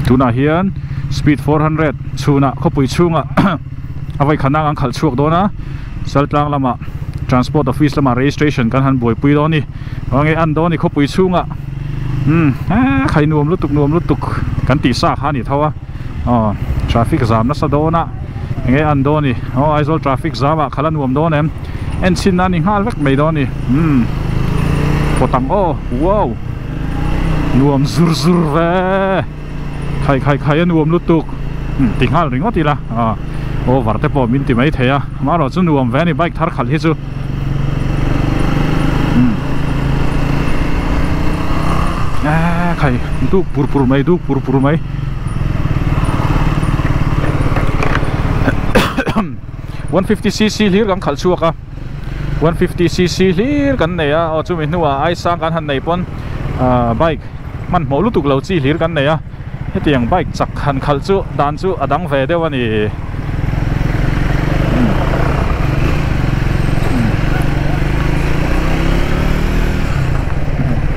Tunah hian speed 400 chhunah khawpui chhungah a vawi khatna kan khalh chhuak dawn a, Chaltlang lamah transport office lamah registration kan han buaipui dawn a ni. Enge an dawn a ni khawpui chhungah umm eee khai nuam lutuk nuam lutuk kan tih sa kha a ni tho a aw traffic zam nasa dawn a enge an dawn a ni aw Aizawl traffic zam ah khala nuam dawn em en chhin na a ni nghal vek mai dawn a ni umm phawt ang aw wow nuam zur zur ve khai khai khai a nuam lutuk umm ti nghal ringawt ila aw over te pawh min ti mai thei a amaherawh chu nuam ve a ni bike thar khalh hi chu. Eee khai duk pur pur mai duk pur pur mai 150cc hlir kan khalh chhuak a 150cc hlir kan nei a aw chumi hnuah aisang kan han nei pawn ah bike hmanhmawh lutuk lo chi hlir kan nei a. Hetiang bike chak han khalh chu dan chu a dang ve deuh a ni.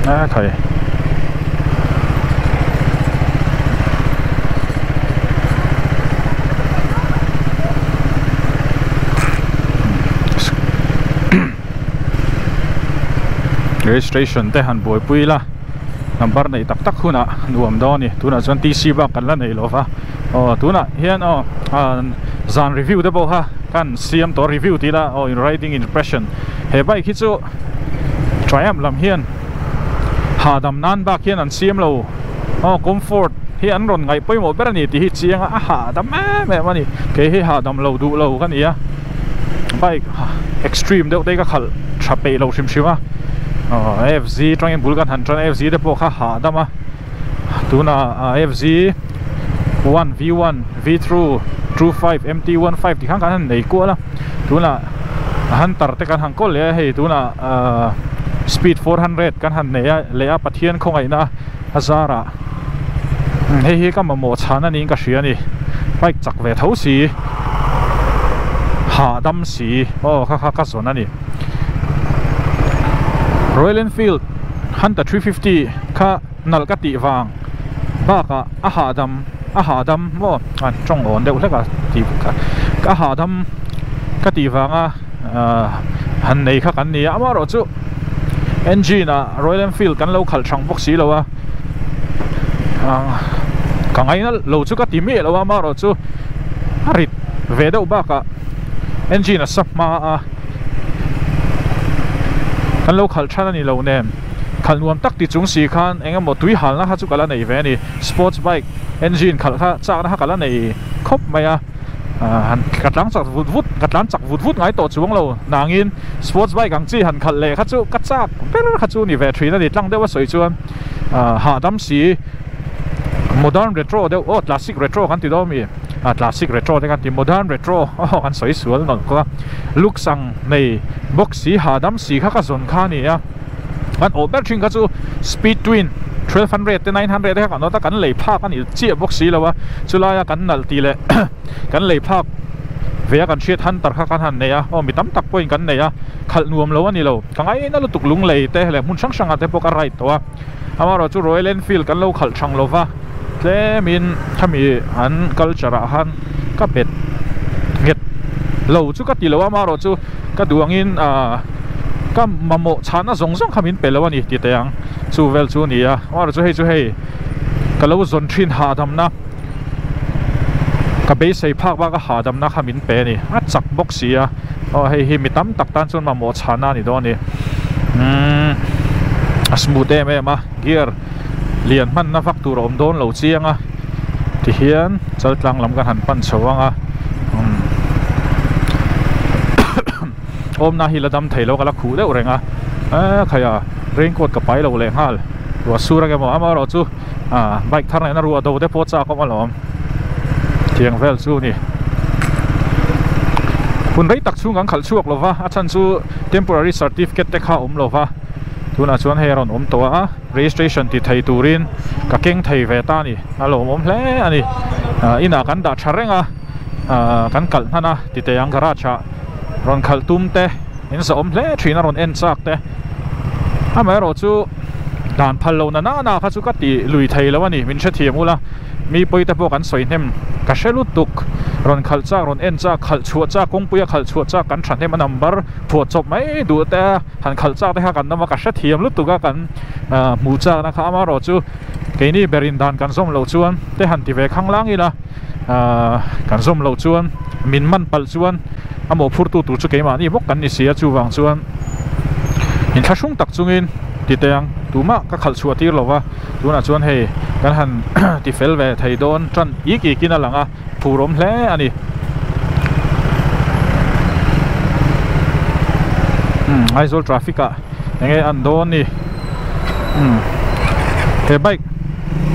A khai. Registration te han buaipui la. Number neih tak tak hunah nuam dawn a ni tunah chuan T C bak kan la nei lo va aw tunah hian aw zan review te pawh kha kan siam tawh review tih ila aw in riding impression he bike hi chu Triumph lam hian hahdam nan bak hian an siam lo aw comfort hi an rawn ngaih pawimawh ber a ni tih hi chiang a a hahdam em em a ni kei hi hahdam lo duh lo ka ni a bike extreme deuh te hi ka khalh tha peih lo hrim hrim a aw F Z tangin bul kan han tan a F Z te pawh kha hahdam a tunah F Z 1 V1 V2 25 MT15 tih khan kan han nei kual a tunah hunter te kan han kawl leh a hei tunah ahh speed 400 kan han nei a leh a Pathian khawngaihna a zarah hei hi ka mamawh chhan a niin ka hria a ni bike chak ve tho si hahdam si aw kha kha ka zawn a ni Royal Enfield Hunter 350 kha nalh ka tih vang bakah a hahdam a hahdam maw a tawng awn deuh hlek a tih kha a hahdam ka tih vanga ahh han nei kha kan ni a amaherawhchu engine ah Royal Enfield kan lo khalh thang bawk si lo a ah ka ngaina lo chu ka ti miah lo a amaherawhchu a rit ve deuh bakah engine a sa hma a kan lo khalh than a ni lo nen khalh nuam tak ti chung si khan eng emaw tui halna kha chu ka la nei ve a ni sports bike engine khalh kha chakna kha ka la nei khawp mai a ah han ka tlang chak vut vut ka tlan chak vut vut ngai tawh chuang lo nangin sports bike ang chi han khalh leh kha chu ka chak ber kha chu ni ve thin a ni tlang deuh a sawi chuan ah hahdam si modern retro deuh aw classic retro kan ti dawn a mi ah classic retro te kan ti modern retro aw kan sawi sual nawlh kawk a looks ang nei bawk si hahdam si kha ka zawn kha a ni a kan awh ber thin kha chu speed twin 1200 te 900 te kha kan awt a kan lei phak a ni chiah bawk si lo a chulaia kan nalh tih leh kan lei phak ve a kan hriat hunter kha kan han nei a aw mi tam tak pawhin kan nei a khalh nuam lo a ni lo ka ngaina lutuk lunglei te leh hmun hrang hrang ah te pawh ka ride tawh a amaherawh chu Royal Enfield kan lo khalh thang lo va tlemin khami an culture ah khan ka bet nghet lo chu ka ti lo a amaherawh chu ka duh angin ahh ka mamawh chhahna zawng zawng kha min pe lo a ni ti teh ang chu vel chu a ni a amaherawh chu hei chu hei ka lo zawn thin hahdamna ka beisei phak bak a hahdamna kha min pe a ni a chak bawk si a aw hei hi mi tam tak tan chuan mamawh chhahna a ni dawn a ni umm a smooth em em a gear lian hmanna vak tur a awm dawn lo chiang a tihian chaltlang lam kan han pan chho ang a umm awmna hi la dam thei lo ka la khuh deuh reng a eee khaia raincoat ka pai lo leh nghal ruah sur ang emaw amaherawh chu. Ah bike thar nena ruah do te pawh chak awm alawm tiang vel chu ni hun rei tak chhung kan khalh chhuak lova a chhan chu temporary certificate te kha awm lova tunah chuan hei a rawn awm tawh a registration ti thei turin ka keng thei ve ta a ni a lawmawm hle a ni ah inah kan dah tha reng a ah kan kalh hnan a ti teh ang garage ah rawn khalh tum te in zahawm hle thin a rawn en chak te amaherawh chu dan phal lo na nana kha chu ka ti lui thei lo a ni min hrethiam ula. Mi pawi te pawh kan sawi hnem ka hre lutuk. Rawn khalh chak, rawn en chak, khalh chhuah chak, kawngpuia khalh chhuah chak kan thahnem a number phuah chawp mai duh te a han khalh chak te kha kan awm a, ka hrethiam lutuk a kan hmuh chakna kha amaherawh chu keini ber in dan kan zawm loh chuan te han ti ve khanglang ila kan zawm loh chuan min man palh chuan a mawhphurtu tur chu keimahni bawk kan ni si a chuvang chuan inthlahrung tak chungin ti teh ang tumah ka khalh chhuah tir lova tunah chuan hei kan han ti fel ve thei dawn tan ik ik in a lang a phur awm hle a ni umm Aizawl traffic ah enge an dawn ni umm he bike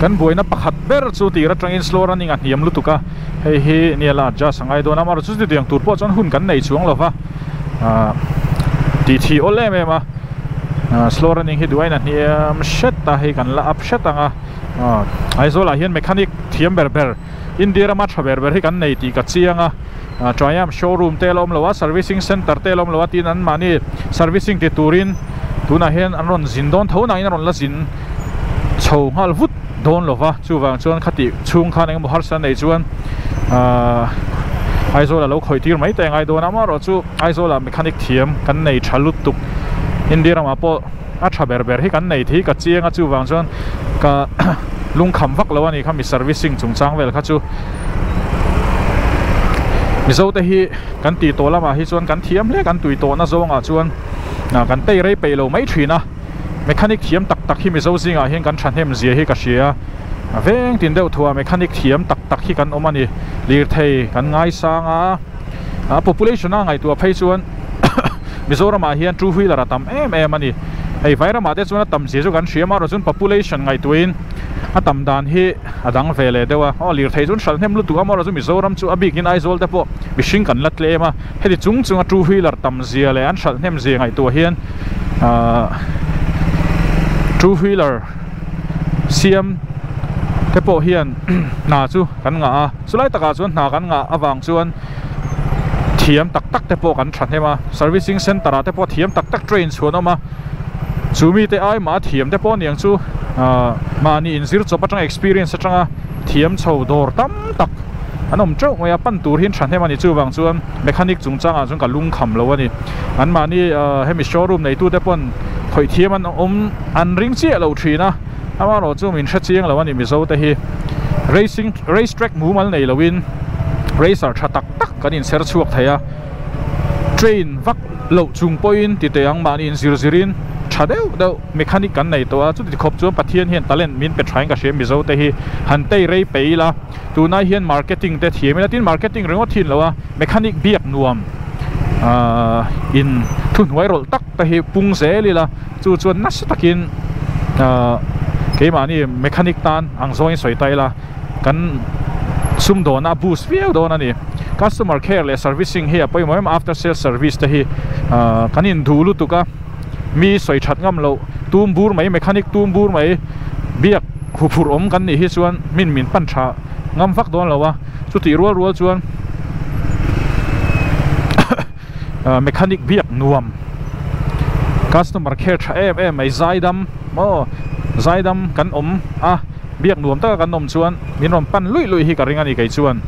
kan buaina pakhat ber chu tir atangin slow running a hniam lutuk a hei hi nia la adjust a ngai dawn a amaherawhchu chutiang tur pawh chuan hun kan nei chuang lo va ah tih thih awl em em a ah slow running hi duh aiin a hniam hret a hei kan la up hret ang a ah Aizawl ah hian mechanic thiam ber ber India rama tha ber ber hi kan nei tih ka chiang a ah Triumph showroom te a la awm lo a servicing center te a la awm lo a tin anmahni servicing ti turin tunah hian an rawn zin dawn tho nangin a rawn la zin chho nghal vut dawn lo va chuvang chuan khati chhung khan engemaw harsa nei chuan ahh Aizawl a lo khawih tir mai te a ngai dawn a amaherawh chu Aizawl ah mechanic thiam kan nei tha lutuk India ramah pawh a tha ber ber hi kan nei thei ka chiang a chuvang chuan ka lungkham vak lo a ni kha mi servicing chungchang vel kha chu Mizo te hi kan tih tawh lamah hi chuan kan thiam hle kan tui tawhna zawngah chuan kan tei rei peih lo mai thin a. Mechanic thiam tak tak hi Mizo zingah hian kan thahnem zia hi ka hria. A veng tin deuh thuah mechanic thiam tak tak hi kan awm a ni. Lirthei kan ngaisang a, a population a ngaihtuah phei chuan Mizoramah hian two wheeler a tam em em a ni. Hei Vairamah te chuan a tam zia chu kan hria amaherawh chuan population ngaihtuahin a tam dan hi a dang ve leh deuh a. Aw lirthei chuan hralh hnem lutuk a amaherawh chu Mizoram chu a bikin Aizawl te pawh mihring kan la tlem a. Heti chung chunga two wheeler tam zia leh an hralh hnem zia ngaihtuah hian ahh two wheeler siam te pawh hian hna chu kan ngah a chulai takah chuan hna kan ngah avang chuan thiam tak tak te pawh kan thahnem a servicing center ah te pawh thiam tak tak train chhuan awm a chu mite ai mah a thiam te pawh aniang chu ahh mahni inzir chawp atanga experience atanga thiam chho dawr tam tak. An awm teuh mai a, pan tur hi an thahnem a ni. Chuvang chuan mechanic chungchangah chuan ka lungkham lo a ni. Anmahni hemi showroom neitute pawn khawih thiam an awm an ring chiah lo thin a, amaherawh chu min hre chiang lo a ni Mizo te hi. Racing race track mumal nei loin racer tha tak tak kan inchher chhuak thei a, train vak loh chung pawhin ti teh ang mahni inzir zirin tha deuh deuh mechanic kan nei tawh a, chuti khawp chuan Pathian hian talent min pe thain ka hria Mizo te hi han tei rei peih ila. Tunai hian marketing te thiam ila tin marketing ringawt hi an lo a mechanic biak nuam ahh in thuhnuai rawlh tak te hi pung zel ila chu chuan nasa takin ahh keimahni mechanic tan ang zawngin sawi ta ila kan sumdawna a boost viau dawn a ni. Customer care leh servicing hi a pawimawh em after sales service te hi ahh kan induh lutuk a. Mi sawi that ngam loh tum bur mai mechanic tum bur mai biak huphurh awm kan nih hi chuan min min pan tha ngam vak dawn lo a chutih rual rual chuan mechanic biak nuam customer care tha em em mai zaidam maw zaidam kan awm a biak nuam taka kan awm chuan min rawn pan luih luih hi ka ring a ni kei chuan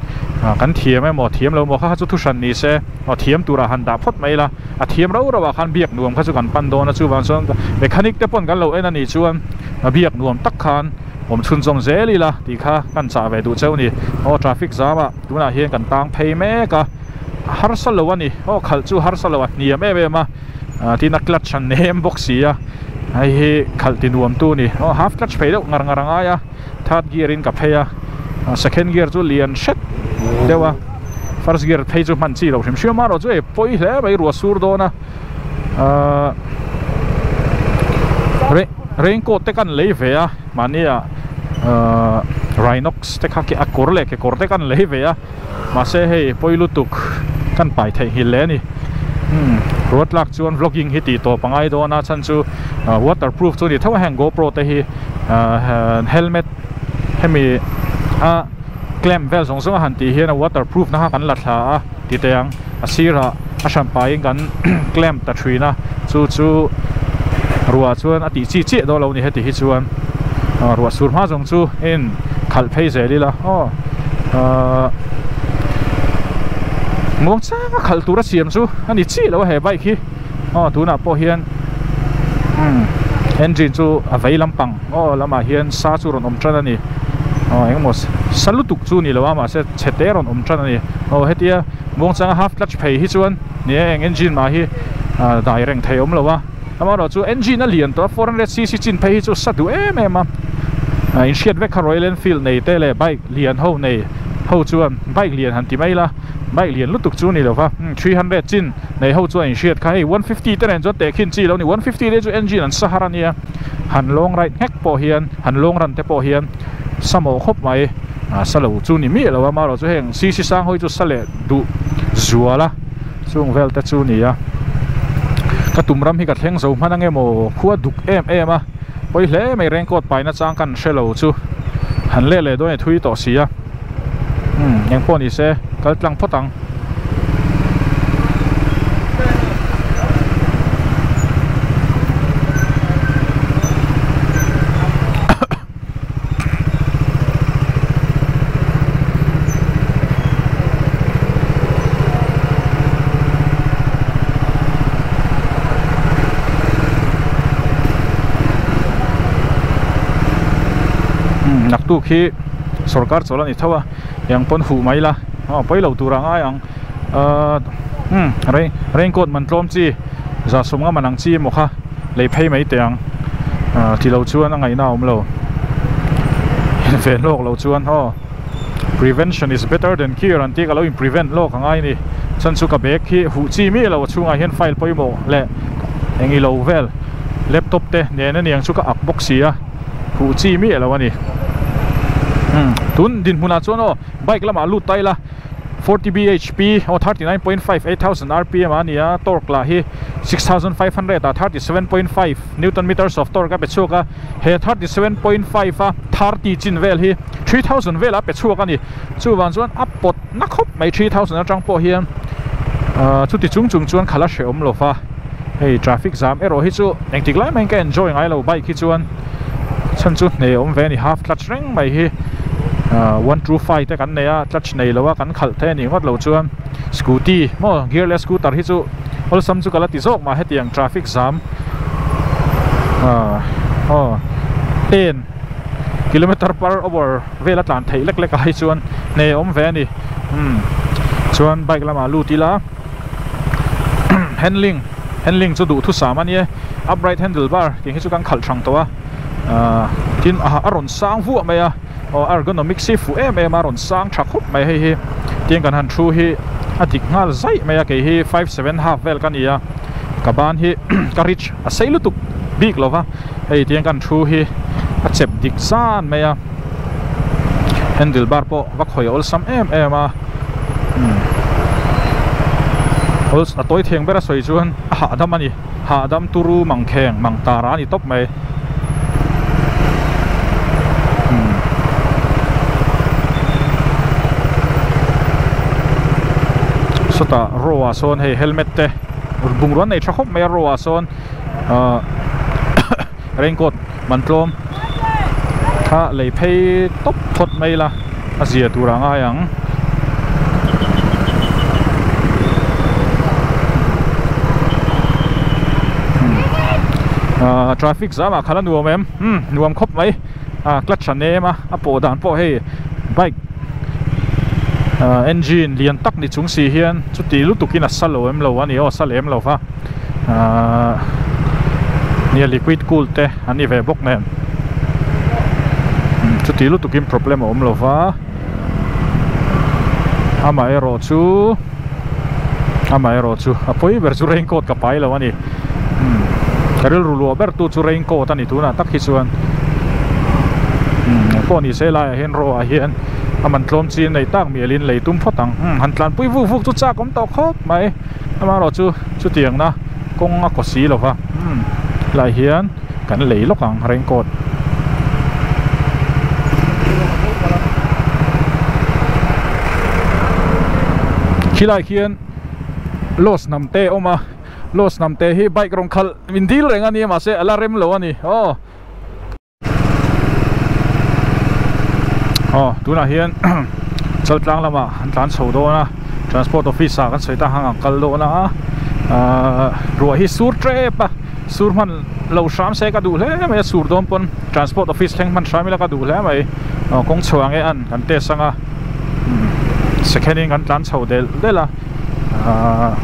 kan thiam emaw thiam lo maw kha kha chu thuhran ni se aw thiam turah han dah phawt mai ila. A thiam rau rauh ah khan biak nuam kha chu kan pan dawn a chuvang chuan mechanic te pawn kan lo en a nih chuan biak nuam tak khan awm chhunzawm zel ila tih kha kan chah ve duh cheu a ni. Aw traffic jam ah tunah hian kan tang phei mek a harsa lo a ni aw khalh chu harsa lo a hniam em em a tin a clutch a nem bawk si a hei hi khalh ti nuam tu a ni aw half clutch phei deuh ngar ngar a ngai a. Third gear in ka phei a, second gear chu lian hret deuh a, first gear phei chu hman chi loh hrim hrim amaherawh chu hei pawi hle mai ruah sur dawn a, ahh raincoat te kan lei ve a mahni ah ahh rhinox te kha a kawr leh kekawr te kan lei ve a. Mahse hei pawi lutuk kan pai theihnghilh leh a ni. Umm ruat lak chuan vlogging hi tih tawp a ngai dawn a chhan chu waterproof chu a ni tho a heng GoPro te hi helmet hemi a clamp vel zawng zawng a han tih hian a waterproof na kha kan la thla a ti teh ang a sirah a hran paiin kan clamp ta thin a chu chu ruah chuan a tih chi chiah dawn lo a ni heti hi chuan ruah sur hma zawng chu in. khalh phei zel ila aw ahh muang changa khalh tura siam chu a ni chiah lo a he bike hi aw tunah pawh hian umm engine chu a vei lampang aw lamah hian sa chu rawn awm tan a ni aw engemaw sa lutuk chu ni lo a mahse chhe te rawn awm tan a ni aw hetia muang changa half clutch phei hi chuan ni e eng engine mah hi ah dai reng thei awm lo a. Amaherawh chu engine a lian tawh a, 400 cc chin phei hi chu sa duh em em a, inhriat vek kha Royal Enfield nei te leh bike lian ho nei ho chuan bike lian han ti mai ila, bike lian lutuk chu ni lova, 300 chin nei ho chuan inhriat kha hei 150 te nen chuan tehkhin chi lo ni, 150 te chu engine an sa har a nia, han long ride nghek pawh hian han long run te pawh hian sa mawh khawp mai, sa lo chu ni miah lo a, amaherawh chu heng cc sang ho hi chu sa leh duh zual a. Chung vel te chu nia ka tum ram hi ka thleng zo hman ange maw khua duk em em a pawi hle mai raincoat pai na chang kan hre lo chu han leh leh dawn e thui tawh si a umm eng pawh ni se kal tlang phawt ang. Naktuk hi sorkar chawl a ni tho a eng pawn huh mai la aw pawi lo tur a ngai ang ahh umm raincoat man tlawm chi za sawmnga man ang chi emaw kha. Lei phei mai teh ang ah ti lo chuan a ngaihna a awm lo inven lawk lo chuan aw prevention is better than cure an tih ka lo in prevent lawk a ngai a ni chhan chu ka bag hi huh chi miah lo a chhungah hian file pawimawh leh eng ilo vel laptop te nen aniang chu ka ak bawk si a huh chi miah lo a ni umm tun dinhmunah chuan aw bike lamah lut ta ila. 40 bhp aw 39.5 8000 rpm a ni a torque lah hi 6500 ah 37.5 newton meters of torque a pe chhuak a he 37.5 a 30 chin vel hi 3000 vel a pe chhuak a ni chuvang chuan a pawt na khawp mai 3000 atang pawh hian ah chuti chung chung chuan khala hrehawm lo va hei traffic jam erawh hi chu engtik lai maiin ka enjoy ngai lo bike hi chuan chhan chu hne awm ve a ni half clutch reng mai hi ah one two five te kan nei a clutch nei lo a kan khalh thei a nih ngawt lo chuan scooty maw gearless scooter hi chu awlsam chu ka la ti zawk mah hetiang traffic jam ah aw ten kilometer per hour vel a tlan theih lek lek ah hi chuan hne awm ve a ni umm chuan bike lamah lut ila handling handling chu duhthusam a nia upright handle bar tih hi chu kan khalh thang tawh a ahh tin a rawn sang vuah mai a aw ergonomics hi fuh em em a rawn sang tha khawp mai hei hi tin kan han thu hi a dik nghal zaih mai a kei hi 5 7 half vel ka ni a ka ban hi ka reach a sei lutuk bik lo va hei tiang kan thu hi a chep dik zan mai a handle bar pawh va khawi awlsam em em a a tawi theng ber a sawi chuan a hahdam a ni. Hahdam turu mangkheng mang tara a ni tawp mai. Sawtah row ah sawn hei helmet te bungrua an nei tha khawp mai a row ah sawn ahh raincoat man tlawm kha lei phei tawp phawt mai ila a zia tur a ngai ang. Ahh traffic zam ah khan a nuam em umm nuam khawp mai ah clutch a nem a a pawh dan pawh hei bike ah engine lian tak ni chung si hian chuti lutuk in a sa lo em lo a ni aw a sa lem lo va. Ahh nia liquid cool te an ni ve bawk nen chuti lutukin problem a awm lo va amaherawh chu amaherawh chu a pawi ber chu raincoat ka pai lo a ni ka rilru luah ber tu chu raincoat a ni tunah tak hi chuan engpawh ni se laiah hian rawh ah hian a man tlawm chi a nei tak mialin lei tum phawt ang han tlanpui vuk vuk chu chak awm tawh khawp mai. Amaherawh chu chutiangna kawng a kaw si lova umm helai hian kan lei lawk ang raincoat. Khilai khian Lost hnam te a awm a Lost hnam te hi bike rawn khalh min dil reng a ni mahse a la rem lo a ni aw. Aw tunah hian Chaltlang lamah an tlan chho dawn a Transport office ah kan sawi ta hang ang kal dawn a ahh ruah hi sur tep a sur hman lo hram se ka duh hle mai a sur dawn pawn Transport office thleng hman hram ila ka duh hle mai aw kawng chho ang e an kan test anga second in kan tlan chho delh delh a ahh.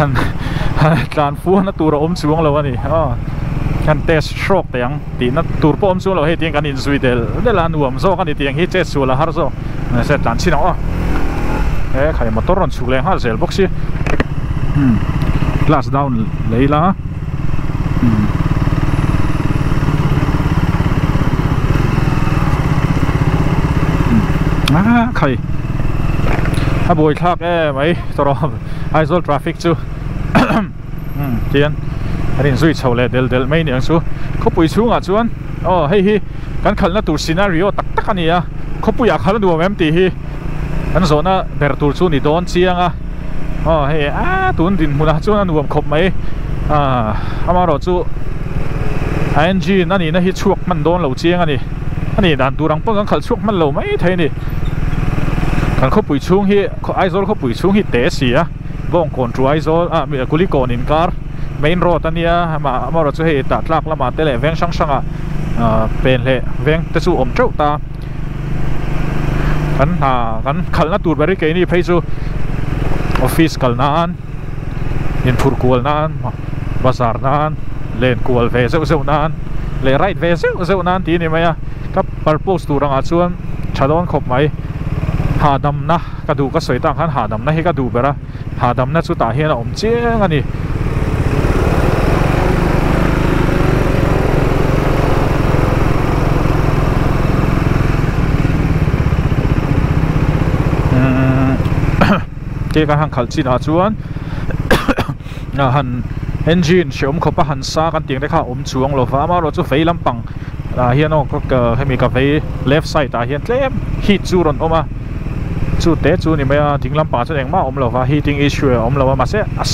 Han han tlan fuana tur a awm chuang lo a ni aw han test hrawk teh ang tihna tur pawh awm chuang lo hei tiang kan inzui del del a nuam zawk a ni tiang hi chet sual a har zawk mahse tlan chhin ang aw he khai motor rawn chhuk leh nghal zel bawk si umm glass down lei la umm ah khai a buaithlak em mai tawrh Aizawl traffic chu umm tian an inzui chho leh del del mai aniang chu khawpui chhungah chuan aw hei hi kan khalhna tur scenario tak tak a ni a khawpuiah khalh a nuam em tih hi kan zawhna ber tur chu ni dawn chiang a aw hei ah tun dinhmunah chuan a nuam khawp mai ah amaherawh chu a engine a nihna hi chhuak hman dawn lo chiang a ni a nih dan tur ang pawn kan khalh chhuak hman lo mai thei a ni kan khawpui chhung hi. Aizawl khawpui chhung hi te si a Bawngkawn chu Aizawl ah Kulikawn inkar main road a nia amah amaherawh chu hei tah tlak lamah te leh veng hrang hrangah ah pen leh veng te chu awm teuh ta kan hna kan khalhna tur ber hi keini phei chu office kal nan inphurh kual nan bazar nan len kual ve zeuh zeuh nan leh ride ve zeuh zeuh nan tih a ni mai a ka purpose tur angah chuan tha dawn khawp mai hahdamna ka duh ka sawi tak khan hahdamna hi ka duh ber a hahdamna chu tah hian a awm chiang a ni. Te kan han khalh chin ah chuan han engine hreawm khawp a han sa kan tih ang te kha a awm chuang lo va amaherawhchu vei lampang ah hian aw hemi ka vei left side ah hian tlem heat chu rawn awm a chu te chu ni mai a ding lampang ah chuan engmah a awm lo va heating issue a awm lo a mahse a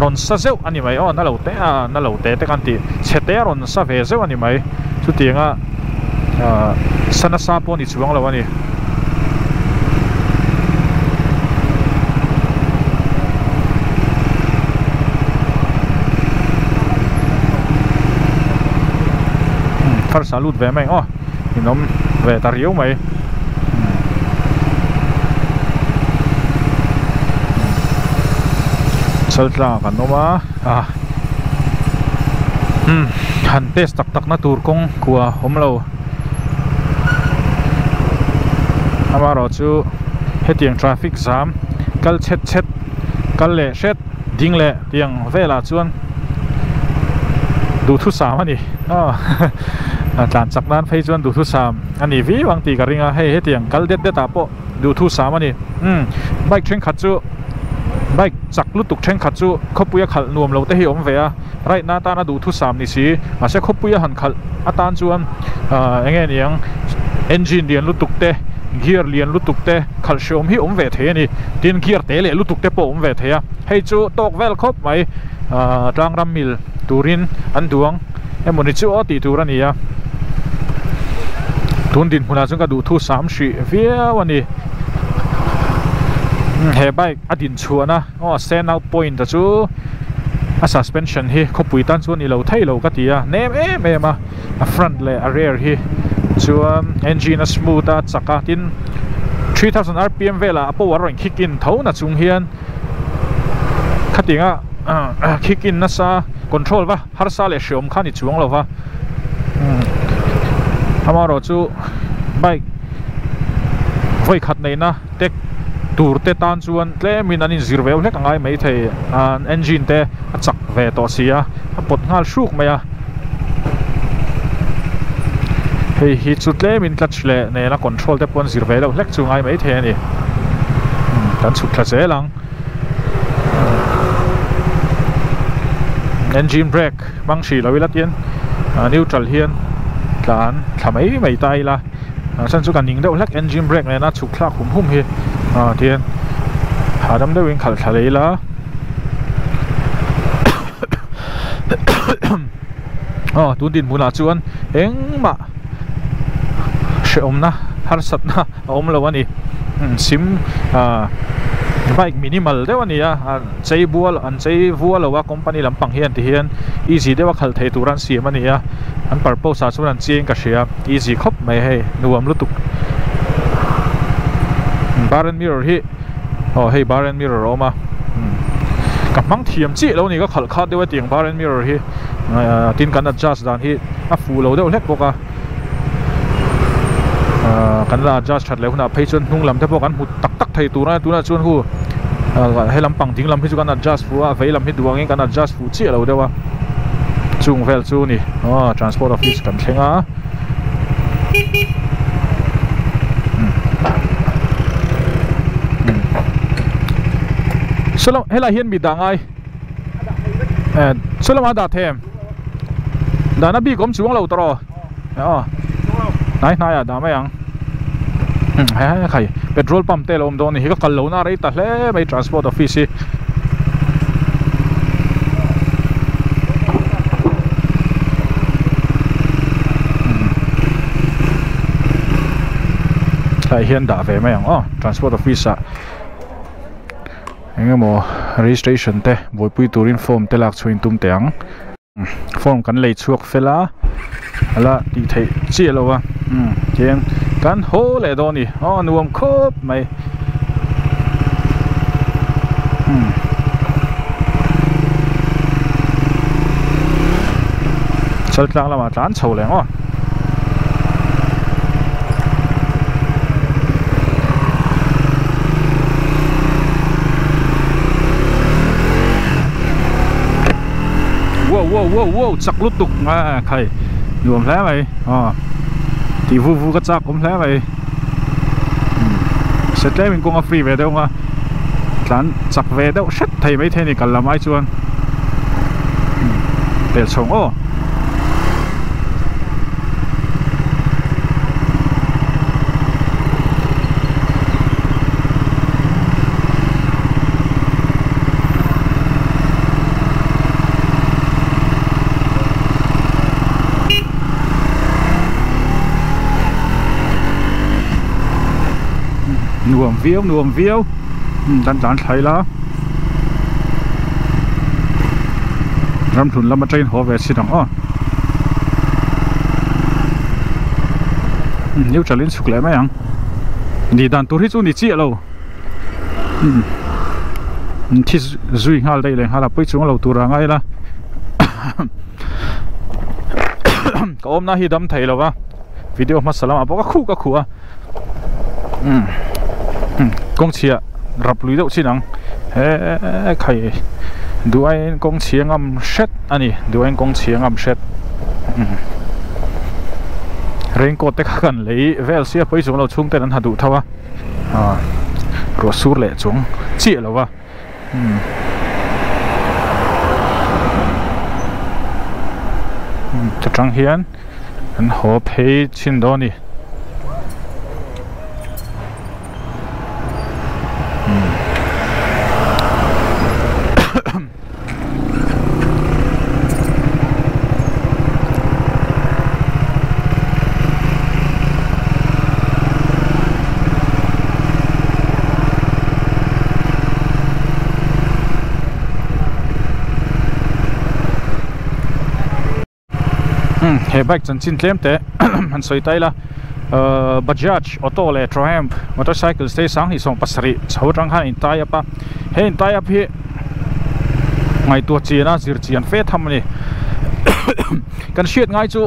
rawn sa zeuh a ni mai aw na lo te a na lo te te kan tih chhe te a rawn sa ve zeuh a ni mai chutiang a ah sa nasa pawh a ni chuang lo a ni. First ah lut ve mai ang aw in awm ve ta riau mai chaltlang kan awm a ah umm han test tak tak na tur kawng kua awm lo amaherawh chu hetiang traffic zam kal chhet chhet kal leh hret ding leh tiang velah chuan duhthusam a ni aw tlan chak nan phei chuan duhthusam a ni viau ang tih ka ring a hei hetiang kal det det ah pawh duhthusam a ni umm bike thenkhat chu bike chak lutuk thenkhat chu khawpui a khalh nuam lo te hi a awm ve a ride na atana duhthusam ni si mahse khawpui a han khalh atan chuan ah eng nge niang engine lian lutuk te gear lian lutuk te khalh hreawm hi awm ve thei a ni tin gear te leh lutuk te pawh a awm ve thei a hei chu tawk vel khawp mai ah tlang ram mil turin an duang emawni chu aw tih tur a ni a tun dinhmunah chuan ka duhthusam hrih viau a ni he bike a din chhuahna aw stand out point a chu a suspension hi khawpui tan chuan i lo thei lo ka ti a nem em em a a front leh a rear hi chuan engine a smooth a chak a tin 3000 rpm velah a power a rawn kick in tho na chung hian khatianga kick in nasa control va harsa leh hreawm kha ni chuang lo va amaherawh chu bike vawi khat neihna te tur te tan chuan tlemin an inzir veu hlek a ngai maithei an engine te a chak ve tawh si a a pawt nghal hruk mai a hei hi chu tlemin clutch leh nena control te pawh an zir ve deuh hlek chu ngai maithei a ni kan chhuk thla zel ang engine brake hmang hrih lo ila tian neutral hian tlan thla mai mai ta ila a chhan chu ka ning deuh hlek engine brake nena chhuk thlak hum hum hi ah tian hahdam deuhin khalh thla leh ila. Aw tun dinhmunah chuan engmah hrehawmna harsatna a awm lo a ni sim ah bike minimal deuh a ni a chei bual an chei vual lo a company lampang hian ti hian easy deuh a khalh thei tur an siam a ni a an purpose ah chuan an chiang ka hria easy khawp mai hei nuam lutuk bar and mirror hi aw hei bar and mirror a awm a ka hmang thiam chiah lo a ni ka khalh khat deuh a tiang bar and mirror hi tin kan adjust dan hi a fuh lo deuh hlek bawk a kan la adjust that leh hunah phei chuan hnung lam te pawh kan hmu tak tak thei tur a tunah chuan hu he lampang ding lam hi chu kan adjust fuh a vei lam hi duh angin kan adjust fuh chiah lo deuh a chung vel chu a ni aw transport office kan thleng a. Saw helai hian mi dah ngai saw lamah a dah thei em dahna bik awm chuang lo tawh aw hnai hnai ah dah mai ang he khai petrol pump te a lo awm dawn a ni hi ka kal lohna a rei ta hle mai transport office hi. Tlaiah hian dah ve mai ang aw transport office ah eng emaw registration te buaipui turin form te lak chhuah in tum teh ang form kan lei chhuak fel a ala tih theih chiah lo a tihian kan haw leh dawn a ni aw nuam khawp mai. Chaltlang lamah tlan chho leh ang aw. Wow wow wow wow chak lutuk a khai nuam hle mai aw tih vu vu ka chak awm hle mai se tlem in kawng a free ve deuh ang a tlan chak ve deuh hret thei maithei a ni kal lam ai chuan pel chhawng aw. Nuam viau nuam viau kan tlan thlai la ramhlun lama train haw ve chin ang aw neutral in chhuk leh mai ang ni dan tur hi chu ni chiah lo thi zui nghal daih leh nghal a pawi chung a lo tur a ngai la. Ka awmna hi dam thei lo va video hmasa lamah pawh ka khuh ka khuh a kawng chhia rap lui deuh chin ang he khai duh aiin kawng chhia ngam hret a ni duh aiin kawng chhia ngam hret raincoat te kha kan lei vel sia pawi chung lo chhung ten an ha duh tho a ruah sur leh chung chiah lo va. Ta tang hian an haw phei chhin dawn a ni. He bike chanchin tlem teh han sawi ta ila ahh Bajaj auto leh Triumph motorcycle te hi sanghnih sawm pasarih chho atang khan a in tie up a he in tie up hi ngaihtuah chian a zir chian fe tham a ni kan hriat ngai chu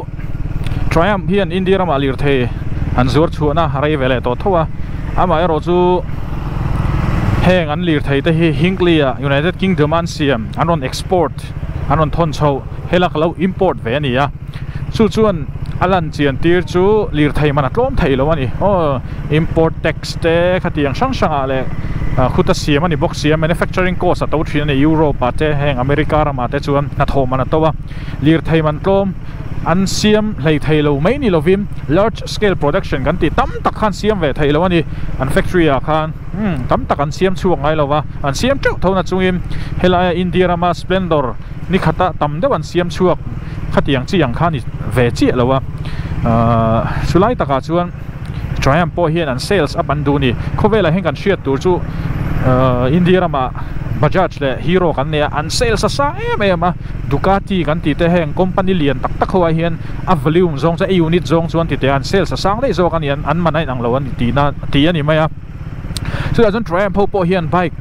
Triumph hian India ramah lirthei an zuar chhuahna a rei ve leh tawh tho a amaherawh chu heng an lirthei te hi Hinkley ah United Kingdom a an siam an rawn export an rawn thawn chhoh helak lo import ve a ni a chu chuan a lan chian tir chu lirthei man a tlawm thei lo a ni aw import tax te khatiang hrang hrang ah leh khuta siam a ni bawk sia manufacturing cost a to thin a ni Europe ah te heng America ramah te chuan hnathawh man a to a lirthei man tlawm an siam hlei thei lo mai ni lovin large scale production kan tih tam tak khan siam ve thei lo a ni an factory ah khan. Umm tam tak an siam chhuak ngai lo va, an siam teuh tho na chungin helaia India rama Splendor ni khata tam deuh an siam chhuak khatiang chi ang kha ni ve chiah lo a. Ahh chulai takah chuan Triumph pawh hian an sales up an duh ni. Khawvelah hian kan hriat tur chu ahh India ramah Bajaj leh Hero kan nei a, an sales a sang em em a, Ducati kan tih te heng company lian tak tak ho ah hian a volume zawng chuan a unit zawng chuan ti teh a an sales a sang daih zawk a ni an man a inang lo a ni tihna tih a ni mai a chutah chuan Triumph ho pawh hian bike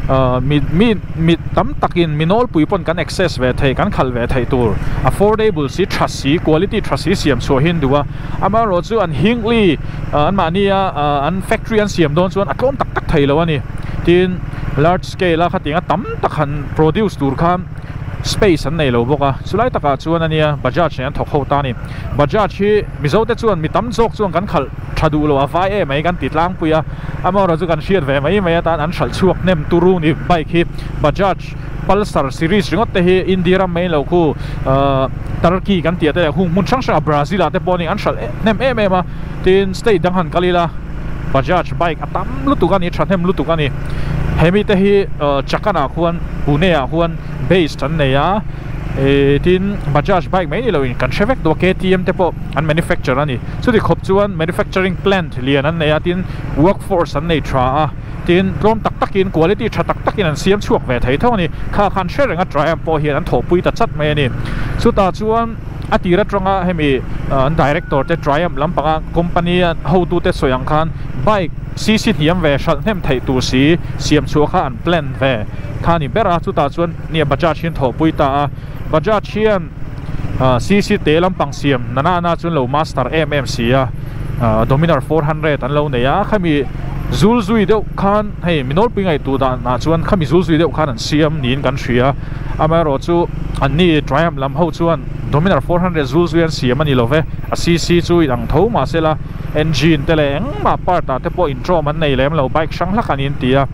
ahh mi mi mi tam takin mi nawlpui pawn kan access ve thei kan khalh ve theih tur affordable si tha si quality tha si siam chhuah hi an duh a amaherawh chu an Hinkley an mahnia ahh an factory an siam dawn chuan a tlawm tak tak thei lo a ni tin large scale a khatiang a tam tak han produce tur khan space an nei lo bawk a chulai takah chuan ania Bajaj nen an thawk ho ta a ni Bajaj hi Mizo te chuan mi tam zawk chuan kan khalh tha duh lo a vai em mai kan ti tlangpui a amaherawhchu kan hriat ve mai mai atan an hralh chhuak hnem turu ni bike hi Bajaj Pulsar series ringawt te hi India ram mai lo khu ahh Turkey kan tih ah te leh hung hmun hrang hrang ah Brazil ah te pawh a ni an hralh hnem em em a tin state dang han kal ila Bajaj bike a tam lutuk a ni thahnem lutuk a ni hemi te hi Chakan ah khuan Pune ah khuan base an nei a eh tin Bajaj bike mai ni loin kan hre vek tawh a KTM te pawh an manufacture a ni chuti khawp chuan manufacturing plant lian an nei a tin workforce an nei tha a tin tlawm tak takin quality tha tak takin an siam chhuak ve thei tho a ni kha khan hre reng a Triumph pawh hian an thawhpui ta chat mai a ni chutah chuan. A tir atanga hemi an director te Triumph lampanga company a hotute sawi ang khan bike cc hniam ve hralh hnem theih tur si siam chhuah kha an plan ve kha a ni ber a chutah chuan nia Bajaj hian thawhpui ta a Bajaj hian cc te lampang siam nana na chuan lo master em em si a Dominar 400 an lo nei a khami zul zui deuh khan hei mi nawlpui ngaihtuah danah chuan khami zul zui deuh khan an siam niin kan hria. Amaherawh chu anni Triumph lam ho chuan Dominar 400 zul zui an siam a ni lo ve, a cc chu in ang tho mahsela engine te leh engmah part ah te pawh intrawm an nei lem lo bike hrang hlak an inti a,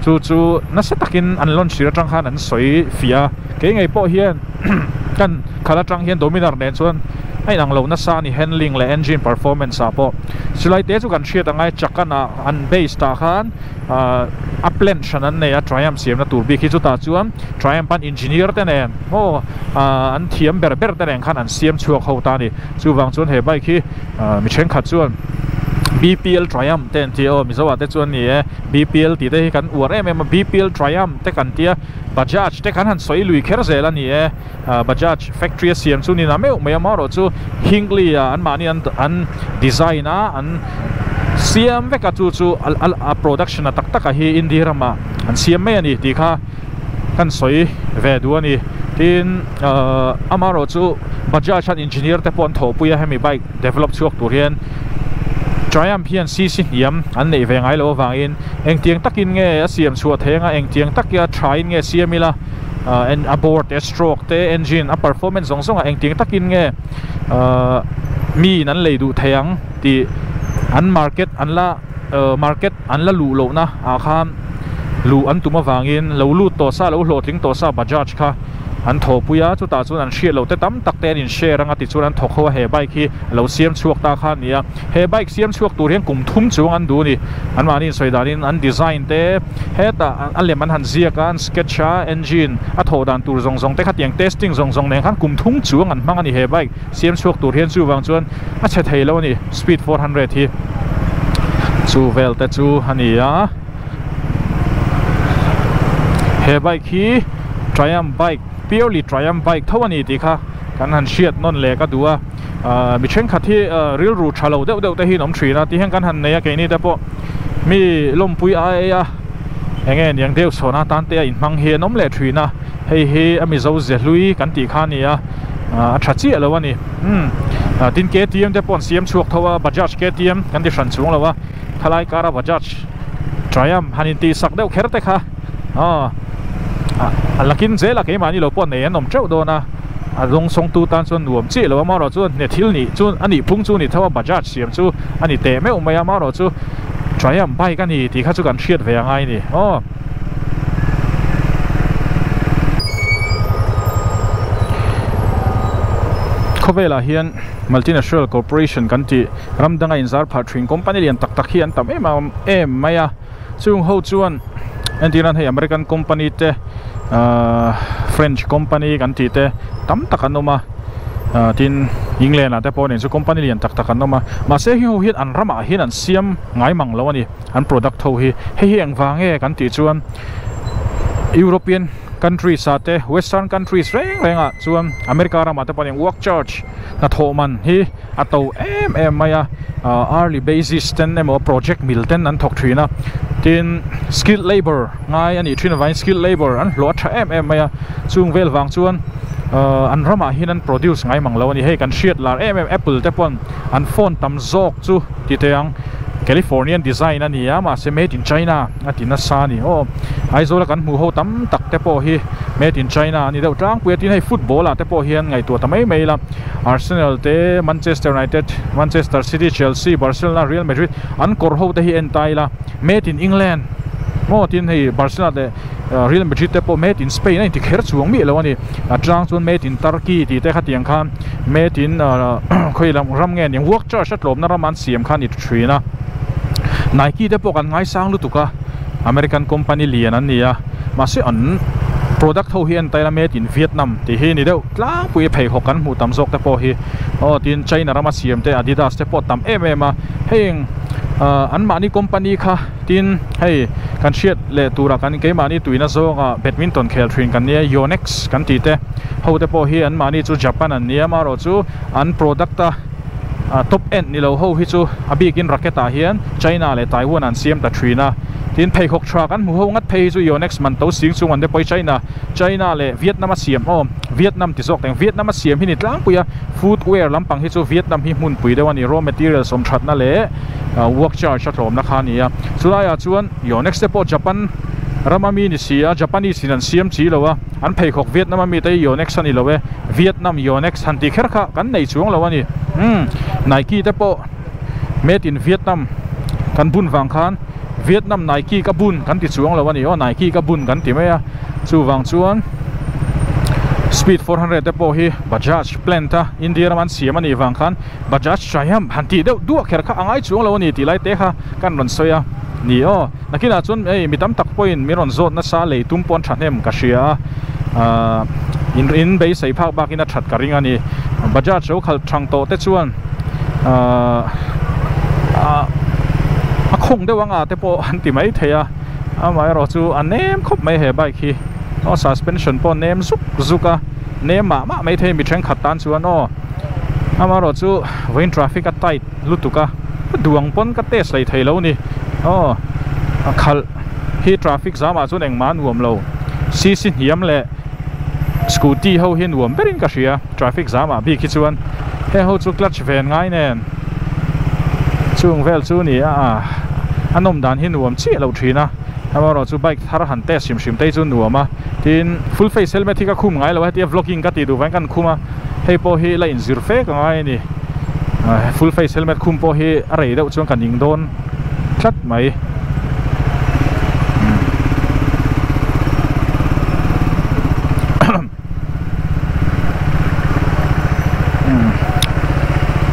chu chu nasa takin an launch tir atang khan an sawi fiah a, kei ngei pawh hian kan khalh atang hian Dominar nen chuan a inang lo nasa a ni handling leh engine performance ah pawh chulai te chu kan hriat angai Chakan ah an base tah khan. Ahh a plant hran an nei a Triumph siamna tur bik hi chutah chuan Triumph an engineer te nen maw ahh an thiam ber ber te nen khan an siam chhuak ho ta a ni chuvang chuan he bike hi ahh mi thenkhat chuan BPL Triumph te an ti a aw Mizo ah te chuan ni e BPL tih te hi kan uar em em a BPL Triumph te kan tia Bajaj te kan han sawi lui kher zel a ni e ahh Bajaj factory a siam chu ni na meuh mai amaherawh chu Hinkley ah anmahni an an design a an siam vek a chu chu a production a tak tak a hi India ramah an siam mai a ni tih kha kan sawi ve duh a ni tin ahh amaherawh chu Bajaj hian engineer te pawh an thawhpui a hemi bike develop chhuak tur hian Triumph hian cc hniam an neih ve ngai loh avangin engtiang takin nge a siam chhuah thei anga engtiang taka thain nge siam ila ahh a bore te stroke te engine a performance zawng zawng ah engtiang takin nge ahh mi in an lei duh thei ang tih an market an la ahh market an la luh lohna ah khan luh an tum avangin lo lut tawh sa lo hlawhtling tawh sa Bajaj kha an thawhpui a chutah chuan an hriat loh te tam tak te an in share anga tichuan an thawk ho a he bike hi a lo siam chhuak ta kha a ni a he bike siam chhuak tur hian kum thum chuang an duh a ni anmahni insawi danin an design te hetah a lem an han ziak a an sketch a engine a thawh dan tur zawng zawng te khatiang testing zawng zawng nen khan kum thum chuang an hmang a ni he bike siam chhuak tur hian chuvang chuan a chhe thei lo a ni speed 400 hi chu vel te chu a ni a he bike hi Triumph bike purely Triumph bike tho a ni tih kha kan han hriat nawn leh ka duh a ahh mi thenkhat hi ahh rilru tha lo deuh deuh te hi an awm thin a ti hian kan han nei a keini te pawh mi lawmpui ai a eng nge niang deuh chhawn atan te a inhmang hi an awm leh thin a hei hi a mizo ze hlui kan tih kha a ni a ahh a tha chiah lo a ni umm tin KTM te pawh an siam chhuak tho a Bajaj KTM kan ti hran chung lo a thalai kara Bajaj Triumph han intih sak deuh kher te kha aw a lakin zela keimahni lo pawh nei an awm teuh dawn a a rawng sawngtu tan chuan nuam chiah lo amaherawh chuan hne thil nih chu a nih phung chu a ni tho a Bajaj siam chu a ni teh meuh mai a amaherawh chu Triumph bike a ni tih kha chu kan hriat ve angai a ni aw. Khawvelah hian multinational corporation kan tih ram danga inzar phah thin company lian tak tak hi an tam em em mai a. Chung ho chuan entir nan hei American company te ahh French company kan tih te tam tak an awm a ah tin England ah te pawh nen chu company lian tak tak an awm a mahse heng ho hian an ramah hian an siam ngai mang lo a ni an product ho hi hei hi engvang nge kan tih chuan European countries ah te western countries reng reng ah chuan America ramah te pawh nen work charge hnathawh man hi a to em em mai a ah hourly basis ten emaw project mil ten an thawk thin a tin skilled labour ngai a nih thin avangin skilled labour an hlawh a tha em em mai a chung vel vang chuan ah an ramah hian an produce ngai mang lo a ni hei kan hriat lar em em apple te pawn an phone tam zawk chu ti teh ang Californian design a ni a mahse made in China a ti nasa a ni aw Aizawl a kan hmuh ho tam tak te pawh hi made in China a ni deuh tlangpui a tin hei football ah te pawh hian ngaihtuah ta mai mai ila Arsenal te Manchester United Manchester City Chelsea Barcelona Real Madrid an kawr ho te hi en ta ila made in England maw tin hei Barcelona leh Real Madrid te pawh made in Spain a inti kher chuang miah lo a ni a chang chuan made in Turkey tih te khatiang khan made in khawi lam ram nge aniang work charge a tlawmna ram an siam kha a ni thin a Nike te pawh kan ngaisang lutuk a American company lian an ni a mahse an product ho hi a entail a made in Vietnam tih hi ni deuh tlangpui a pheikhawk kan hmuh tam zawk te pawh hi aw tin China rama siam te Adidas te pawh tam em em a heng ah anmahni company kha tin hei kan hriat leh turah kan keimahni tuina zawnga badminton khel thin kan nia Yonex kan tih te ho te pawh hi anmahni chu Japan an nia amaherawh chu an product a ah top end ni lo ho hi chu a bikin racket ah hian China leh Taiwan an siam ta thin a tin pheikhawk tha kan hmu ho ngat phei hi chu Yonex man to sing chung an te pawh hi China China leh Vietnam a siam aw Vietnam ti zawk teng Vietnam a siam hi ni tlangpui a footwear lampang hi chu Vietnam hi hmunpui deuh a ni raw materials awm thatna leh work charge a tlawmna kha a ni a chulaiah chuan Yonex te pawh Japan rama mi ni si a Japanese in an siam chi lo a an pheikhawk Vietnam a mi te hi Yonex a ni lo e Vietnam Yonex han tih kher kha kan nei chuang lo a ni umm Nike te pawh made in Vietnam kan bun vang khan Vietnam Nike ka bun kan ti chuang lo a ni aw Nike ka bun kan ti mai a chuvang chuan Speed 400 te pawh hi Bajaj plant a India rama an siam a nih vang khan Bajaj Triumph han tih deuh duah kher kha a ngai chuang lo a ni tih lai te kha kan rawn sawi a ni aw nakinah chuan hei mi tam tak pawhin min rawn zawt nasa lei tum pawh an thahnem ka hria a ahh in in beisei phak bakin a that ka ring a ni Bajaj lo khalh thang tawh te chuan ahh ah a khawng deuh anga te pawh an ti mai thei a amaherawh chu a nem khawp mai he bike hi aw suspension pawh a nem zuk zuk a nem mah mah mai thei mi thenkhat tan chuan aw. Amaherawh chu vawiin traffic a tight lutuk a duang pawn ka test hlei thei lo ni aw a khalh hi traffic zam ah chuan engmah a nuam lo cc hniam leh scooty ho hi nuam berin ka hria traffic zam ah bik hi chuan heng ho chu clutch ven ngai nen chung vel chu ni a a nawm dan hi nuam chiah lo thin a amaherawh chu bike thar han test hrim hrim te hi chu nuam a tin full face helmet hi ka khum ngai lo a hetia vlogging ka tih duh vangin ka han khum a. Hei pawh hi la inzir fe ka ngai a ni full face helmet khum pawh hi a rei deuh chuan ka ning dawn tlat mai.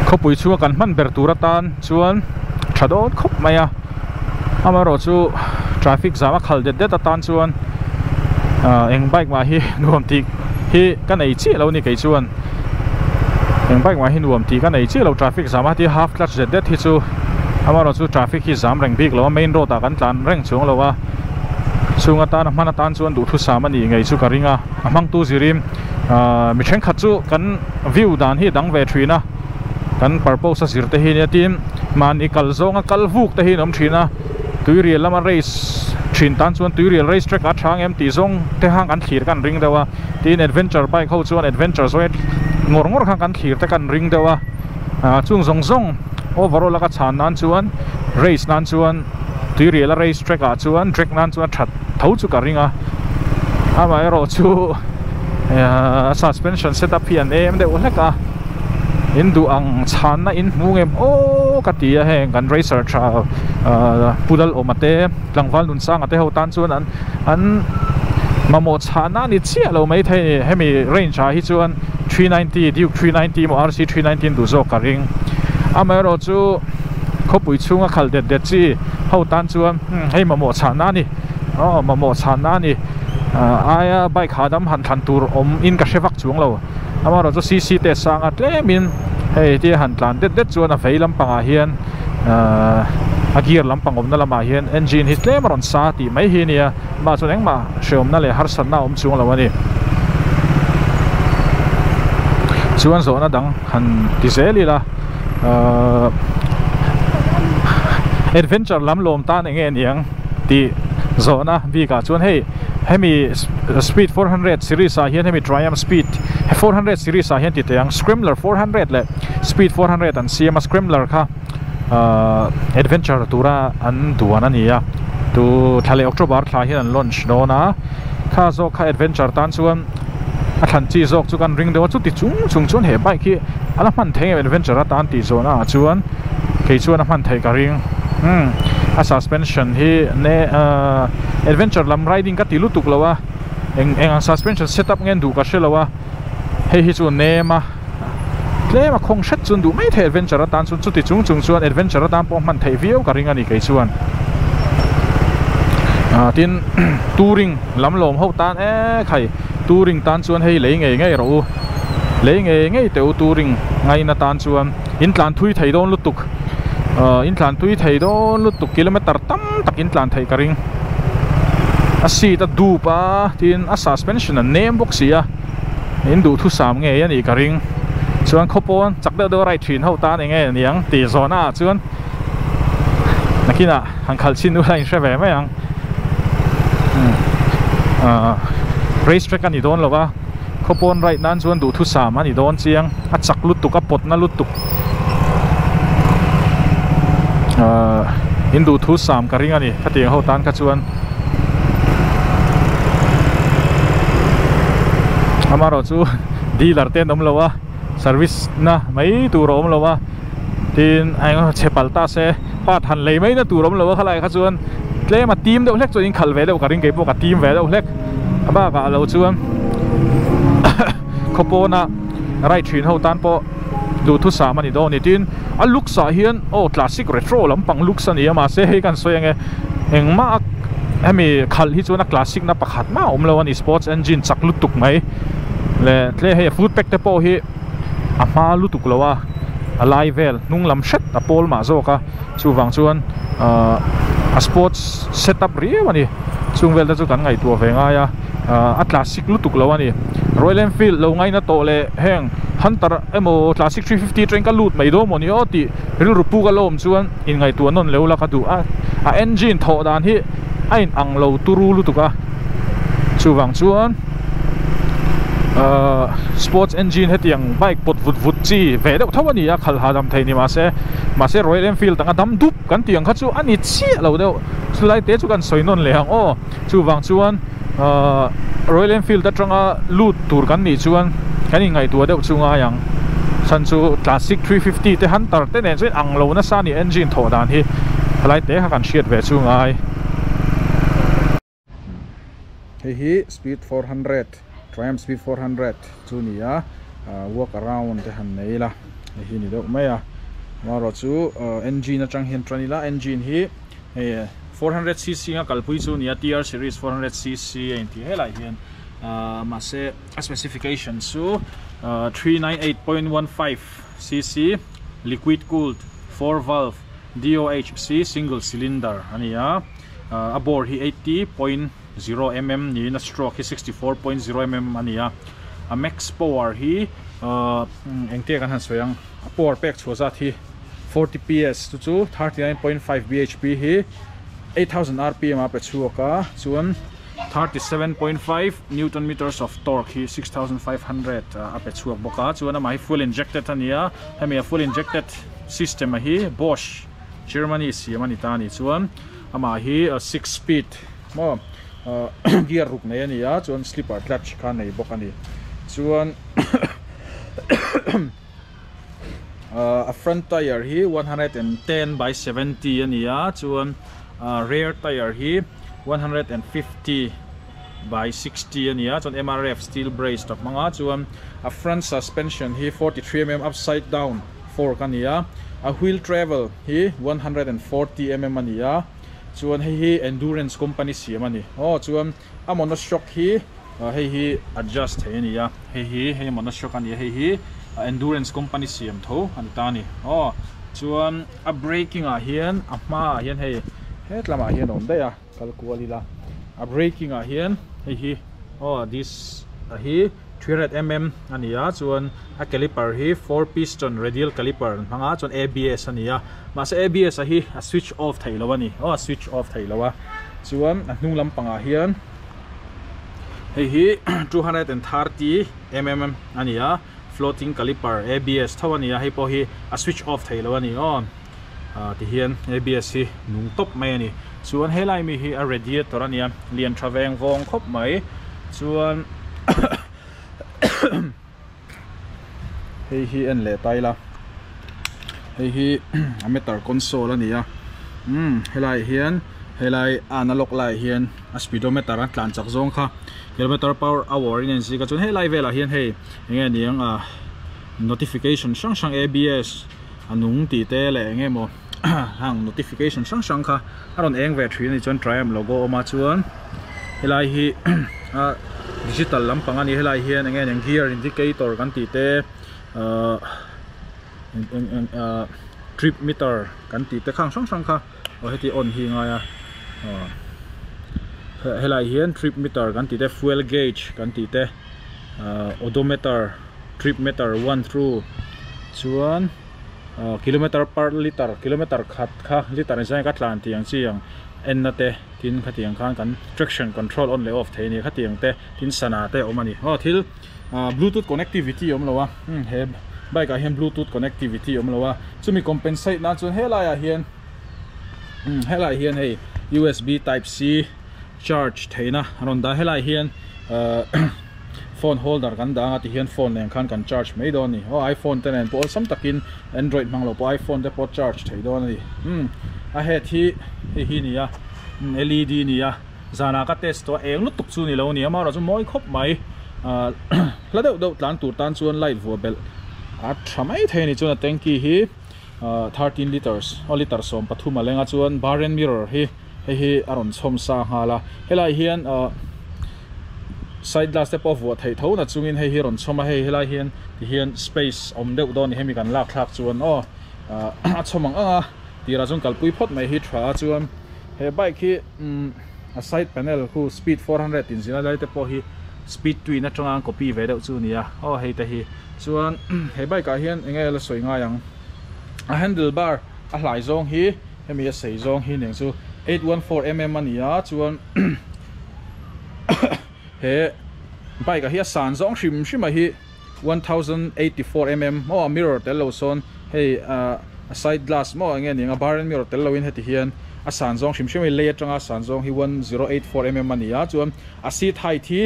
Khawpui chhunga kan hman ber tur atan chuan tha dawn khawp mai a amaherawh chu traffic zam a khal det det atan chuan eng bike mah hi nuam tih hi ka nei chiah lo a ni kei chuan eng bike mah hi nuam tih ka nei chiah lo traffic zam a heti half clutch zet det hi chu amaherawh chu traffic hi zam reng bik lo a main road ah kan tlan reng chuang lo a chung atana hman atan chuan duhthusam a nih ngei chu ka ring a a hmangtu zirin ahh mi thenkhat chu kan view dan hi a dang ve thin a kan purpose a zir te hi nia tin mahni kal zawnga kal vuk te hi an awm thin a. Tuirial lama race thin tan chuan tuirial race track a tha ang em tih zawng te khan kan thlir kan ring deuh a, tin adventure bike ho chuan adventure zawng ngawr ngawr khan kan thlir te kan ring deuh a, ah chung zawng zawng overall a ka chhan nan chuan race nan chuan tuirial a race track ah chuan track nan chuan a that tho chu ka ring a, amaherawh chu ah suspension setup hi an em deuh hlek a. In duh ang chhanna in hmu ngem aw ka ti a heng kan racer tha ahh pu Lalawma te tlangval Nunsanga te ho tan chuan an an mamawh chhahna a ni chiah lo maithei a ni hemi range ah hi chuan 390 Duke 390 emaw RC 390 an duh zawk ka ring amaherawhchu. Khawpui chhunga khalh det det chi ho tan chuan hei mamawh chhahna a ni aw mamawh chhahna a ni aia bike hahdam han thlan tur awm in ka hre vak chuang lo amaherawh chu cc te sanga tlemin hei tia han tlan det det chuan a vei lampangah hian a gear lampang awmna lamah hian engine hi tlem a rawn sa tih mai hi a nia amah chuan engmah hreawmna leh harsatna a awm chuang lo a ni chuan zawhna dang han ti zel ila ahh adventure lam lawm tan eng nge niang tih zawhna bikah chuan hei hemi speed 400 series ah hian hemi Triumph speed 400 series ah hian ti teh ang Scrambler 400 leh speed 400 an siam a Scrambler kha ahh adventure tura an duan a ni a tu thla leh October thla hian an launch dawn a kha zawk kha adventure tan chuan a thlan chi zawk chu kan ring deuh a chuti chung chung chuan he bike hi a la hman thei em adventure atan tih zawhna ah chuan kei chuan a hman theih ka ring umm a suspension hi ne ahh adventure lam riding ka ti lutuk lo a eng eng ang suspension setup nge an duh ka hre lo a hei hi chu nem a tlem a khawng hret chu an duh mai thei adventure atan chuan chuti chung chung chuan adventure atan pawh hman theih viau ka ring a ni kei chuan ah tin touring lam lawm ho tan e khai touring tan chuan hei lei ngei ngei rawh u lei ngei ngei teh u touring ngaina tan chuan in tlan thui thei dawn lutuk ah in tlan tui thei dawn lutuk kilometer tam tak in tlan theih ka ring a seat a dup a tin a suspension a nem bawk si a in duhthusam ngei a nih ka ring chuan khawpawn chak deuh deuh a ride thin ho tan eng nge niang tih zawhna ah chuan nakinah han khalh chin ula in hre ve mai ang ahh race track a ni dawn lo a khawpawn ride nan chuan duhthusam a ni dawn chiang a chak lutuk a pawt na lutuk ahh in duhthusam ka ring a ni khatiang ho tan kha chuan amaherawh chu dealer te an awm lo a service na mai tur a awm lo a tin a eng chhe palh ta se part han lei mai na tur a awm lo a khalai kha chuan tlem a tim deuh hlek chuan in khalh ve deuh ka ring keipawh ka tim ve deuh hlek a bakah lo chuan khawpawna ride thin ho tan pawh duhthusam a ni dawn a ni tin a looks ah hian aw classic retro lampang looks a ni a mahse hei kan sawi ang e engmah a hemi khalh hi chuan a classic na pakhat mah a awm lo a ni sports engine chak lutuk mai leh tle hei a foot pack te pawh hi a hma lutuk lo a a lai vel hnung lam hret a pawl mah zawk a chuvang chuan ahh a sports setup riau a ni chung vel te chu kan ngaihtuah ve ngai a ahh a classic lutuk lo a ni Royal Enfield lo ngaina tawh leh heng Hunter emaw classic 350 atangin ka lut mai dawn maw ni aw tih rilru puk a la awm chuan inngaihtuah nawn leu la ka duh a a engine thawh dan hi a in ang lo turu lutuk a chuvang chuan ahh sports engine hetiang bike pawt vut vut chi ve deuh tho a ni a khalh hahdam thei ni mahse mahse Royal Enfield anga dam dup kan tih ang kha chu a ni chiah lo deuh chulai te chu kan sawi nawn leh ang aw chuvang chuan ahh Royal Enfield atanga lut tur kan nih chuan kan inngaihtuah deuh chu ngai ang chhan chu classic 350 te Hunter te nen chuan ang lo nasa a ni engine thawh dan hi helai te kha kan hriat ve chu ngai. Hei hi speed 400 Triumph speed 400 chu ni a walk around te han nei ila hei hi ni deuh mai a amaherawh chu engine atang hian tan ila engine hi hei 400cc anga kalpui chu ni a TR series 400cc a intih helai hian mahse a specification chu 398.15 cc liquid cooled 4 valve DOHC single cylinder a ni a. A bore hi 80.0 mm niin a stroke hi 64.0 mm a ni a, a max power hi engtia kan han sawi ang a power pek chhuah zat hi 40 PS chu chu 39.5 bhp hi 8000 rpm a pe chhuak a chuan 37.5 newton meters of torque hi 6500 a pe chhuak bawk a chuan amah hi fuel injected a ni a hemi a fuel injected system a hi Bosch Germany siam a ni ta a nih chuan amah hi six speed maw gear ruk nei a ni a chuan slipper clutch kha nei bawk a ni chuan a front tyre hi 110 by 70 a ni a chuan rear tyre hi 150 by 60 a ni a chuan MRF steel brace ta hmang a chuan a front suspension hi 43 mm upside down fork a ni a. A wheel travel hi 140 mm a ni a, chuan hei hi Endurance company siam a ni. Aw chuan a monoshock hi hei hi adjust thei a ni a, hei hi hei monoshock a ni a, hei hi Endurance company siam tho a ni ta a ni. Aw chuan a braking ah hian a hmaah hian hei hetlamah hian a awm daih a, kal kual ila a braking ah hian hei hi aw disc a hi 300 mm a ni a, chuan a caliper hi 4 piston radial caliper an hmang a, chuan ABS a ni a, mahse ABS a hi a switch off theih loh a ni, aw a switch off theih loh a, chuan a hnung lampangah hian hei hi 230 mm a ni a, floating caliper ABS tho a ni a, hei pawh hi a switch off theih loh a ni aw tihian ABS hi nung tawp mai a ni, chuan helai mi hi a radiator a ni a, lian tha veng vawng khawp mai, chuan hei hi en leh ta ila hei hi a meter console a ni a, umm helai hian helai a analog lai hian a speedometer a tlan chak zawng kha kilometer per hour in a inzik a, chuan helai velah hian hei enge niang a notification hrang hrang ABS a nung tih te leh enge maw hang notification hrang hrang kha a rawn eng ve thin a ni chuan Triumph logo a awm a, chuan helai hi a digital lampang a ni helai hian enge niang gear indicator kan tih te ahh eng eng eng ahh trip meter kan tih te khang hrang hrang kha aw heti on hi a ngai a aw helai hian trip meter kan tih te fuel gauge kan tih te ahh odometer trip meter one through chuan ahh kilometer per liter kilometer khat kha liter in ka tlan tih ang chi ang en na te tin khatiang khan kan traction control on leh off thei a ni khatiang te tin sana te a awm a ni aw thil ahh bluetooth connectivity a awm lo a he bike ah hian bluetooth connectivity a awm lo a chumi compensate nan chuan helai ah hian helai hian hei U_S_B type C charge theihna a rawn dah helai hian ahh phone holder kan dah anga tihian phone nen khan kan charge mai dawn a ni aw iphone te nen pawh awlsam takin android hmang lo pawh iphone te pawh charge thei dawn a ni umm a head hi hei hi a ni a L_E_D a ni a zanah ka test tawh a eng lutuk chu a ni lo a ni amaherawh chu mawi khawp mai ahh hla deuh deuh tlan tur tan chuan light vuah belh a tha mai thei a ni chuan a tanky hi ahh 13 litres aw litre 13 a leng a chuan bar and mirror hi hei hi a rawn chhawm sa nghal a helai hian ahh side glass te pawh vuah theih tho na chungin hei hi a rawn chhawm a hei helai hian tihian space awm deuh dawn a ni hemi kan lak thlak chuan aw ahh a chhawm ang ang a tirah chuan kalpui phawt mai hi tha a chuan he bike hi umm a side panel khu speed 400 in zin a lai te pawh hi speed twin atanga an copy ve deuh chu a ni a aw hei te hi chuan he bike ah hian enge la sawi ngai ang a handle bar a hlai zawng hi hemi a sei zawng hi nen chu 814 mm a ni a chuan he bike ah hi a san zawng hrim hrim a hi 1084 mm maw a mirror tel lo sawn hei ah a side glass maw enge ni ang a bar and mirror tel lo in heti hian a san zawng hrim hrim a hi lei atanga a san zawng hi 1084 mm a ni a chuan a seat height hi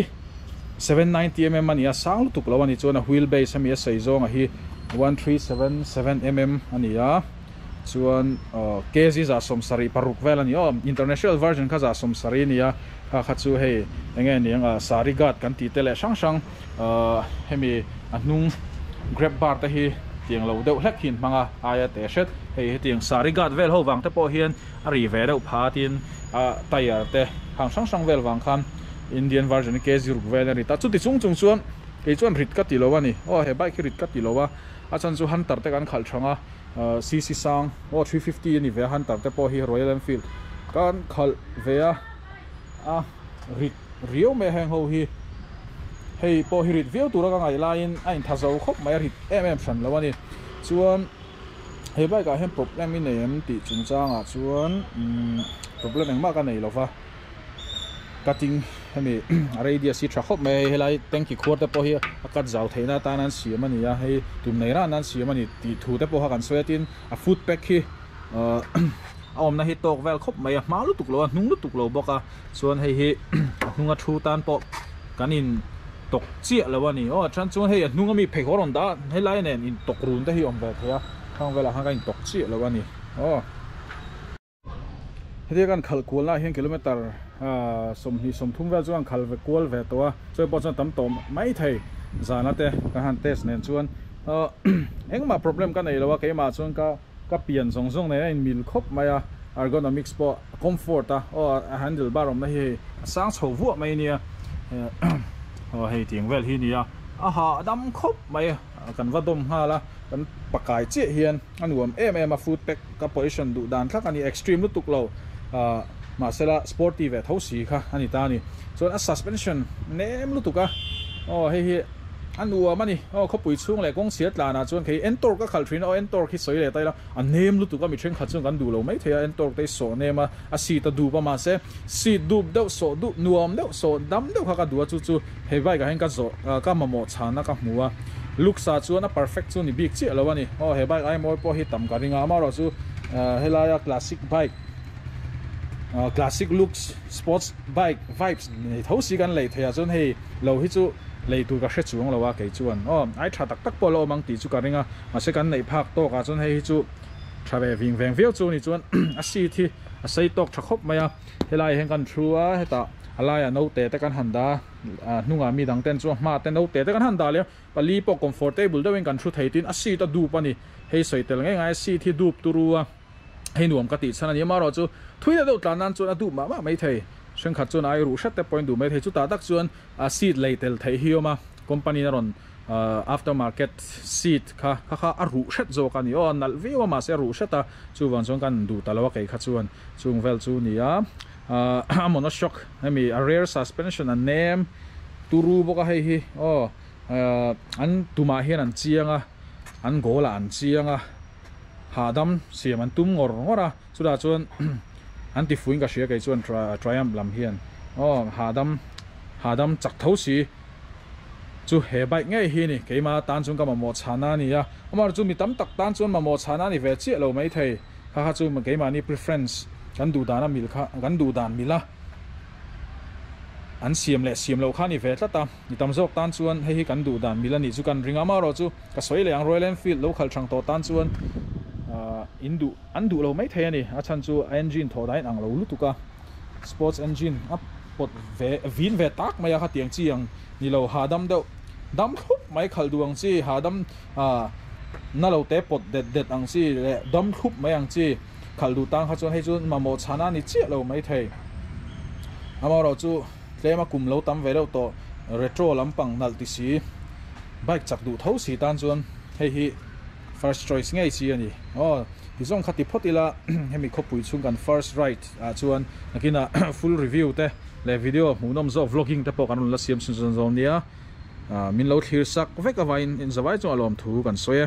790 mm a ni a sang lutuk lo a ni chuan a wheel base hemi a sei zawng a hi 1377 mm a ni a. Chuan kg 76 vel a ni aw, international version kha 70 a ni a, kha kha chu hei enge niang a sari guard kan tih te leh hrang hrang hemi a hnung grab bar te hi tiang lo deuh hlek hi an hmang a, aia te hret hei hetiang sari guard vel ho vang te pawh hian a ri ve deuh pha tin a tyre te khang hrang hrang vel vang khan Indian version hi kg ruk vel a ri ta, chuti chung chung chuan kei chuan rit ka ti lo a ni aw, he bike hi rit ka ti lo a, a chhan chu Hunter te kan khalh thang a. Cc sang aw 350 a ni ve a Hunter te pawh hi Royal Enfield kan khalh ve a a rit riau mai a heng ho hi hei pawh hi rit viau tura ka ngaih laiin a intha zo khawp mai a rit em em hran lo a ni chuan he bike ah hian problem i nei em tih chungchangah chuan umm problem engmah ka nei lova. Cutting hemi a radius hi tha khawp mai a hei helai tanky khuar te pawh hi a cut zau theihna atan an siam a ni a hei tum nei ran an siam a ni tih thu te pawh kha kan sawi a tin a foot pack hi ahh a awmna hi tawk vel khawp mai a hma lutuk lo a hnung lutuk lo bawk a chuan hei hi a hnunga thu tan pawh kan in tawk chiah lo a ni aw a then chuan hei a hnunga mi pheikhawk a rawn dah a helai nen in tawk run te hi awm ve thei a khang velah khan kan in tawk chiah lo a ni aw. Hetia kan khalh kual na ah hian kilometer 20 30 vel chuan khal ve kual ve tawh a chawi pawh chuan tam tawh mai thei zana te kan han test nen chuan engmah problem ka nei lo a keimah chuan ka. Ka pian zawng zawng nen a in mil khawp mai a, ergonomics pawh a comfort a, aw a handle bar awmna hi hei a sang chho vuah mai nia, aw hei tiang vel hi nia, a hahdam khawp mai kan va dawm nghal a, kan pakai chiah hian a nuam em em a, foot peg ka position duh dan thlak a ni, extreme lutuk lo ah mahsela sporty ve tho si kha a ni ta a ni, chuan a suspension nem lutuk a, aw hei hi. A nuam a ni. Aw khawpui chhung leh kawng chhia tlanah chuan khei Ntorq a khalh thin a, aw Ntorq hi sawi leh ta ila a nem lutuk a, mi thenkhat chuan kan duh lo mai thei a, Ntorq te hi sawh nem a, a seat a dup a mahse seat dup deuh sawh duh nuam deuh sawh dam deuh kha ka duh a chu chu he bike ah hian ka zawh ka mamawh chhana ka hmu a, looks ah chuan a perfect chu ni bik chiah lo a ni. Aw he bike ai mawi pawh hi tam ka ring a, amaherawhchu helaia classic bike classic looks sports bike vibes nei tho si kan lei thei ah chuan hei lo hi chu lei tur ka hre chuang lo a kei chuan aw ai tha tak tak pawh la awm ang tih chu ka ring a mahse kan neih phak tawk ah chuan hei hi chu tha ve ving veng viau chu a ni chuan a seat hi a sei tawk tha khawp mai a helai ah hian kan thu a hetah a laiah naute te kan han dah a hnungah mi dang ten chuan hma te naute te kan han dah leh a pali pawh comfortable deuhin kan thu thei tin a seat a dup a ni hei sawi tel ngei ngai a seat hi dup turu a. Hei nuam ka tih chhan a ni amaherawh chu thui deuh deuh tlan nan chuan a duh mah mah mai thei. Thenkhat chuan ai ruh hret te pawhin duh mai thei. Chutah tak chuan a seat lei tel theih hi awm a, company in a rawn after market seat kha kha kha a ruh hret zawk a ni. Aw a nalh viau a mahse a ruh hret a, chuvang chuan kan duh ta lo a kei kha chuan chung vel chu ni a. A monoshock hemi a rear suspension a nem turu bawk a hei hi aw an tumah hian an chiang a, an goal ah an chiang a. Hahdam siam an tum ngawr ngawr a, chutah chuan an ti fuin ka hria kei chuan Triumph lam hian aw hahdam hahdam chak tho si chu he bike ngei hi ni keima tan chuan ka mamawh chhana a ni a, amaherawhchu chu mi tam tak tan chuan mamawh chhana a ni ve chiah lo maithei kha kha chu keimahni preference kan duh dan a mil kha kan duh dan mil a an siam leh siam loh kha a ni ve tlat a, mi tam zawk tan chuan hei hi kan duh dan mil a nih chu kan ring a, amaherawhchu chu. Ka sawi leh ang Royal Enfield lo khalh thang tawh tan chuan in duh an duh lo mai thei a ni. A chhan chu a engine thawh dahin ang lo lutuk a, sports engine a pawt ve vin ve tak mai a khatiang chi ang ni lo hahdam deuh dam thlup mai khalh duh ang chi hahdam na lo te pawt det det ang chi leh dam thlup mai ang chi khalh duh tan kha chuan hei chu mamawh chhana a ni chiah lo mai thei. Amaherawhchu tlema kum lo tam ve deuh tawh retro lampang nalh ti si. Bike chak duh tho si tan chuan hei hi first choice ngei chi a ni. Aw ti zawng kha ti phawt ila hemi khawpui chhung kan first ride ah chuan nakinah full review te leh video hmuhnawm zawk vlogging te pawh kan rawn la siam chhun zawn zawm nia. Min lo thlir sak vek avangin inzawai chuan a lawmthu kan sawi e.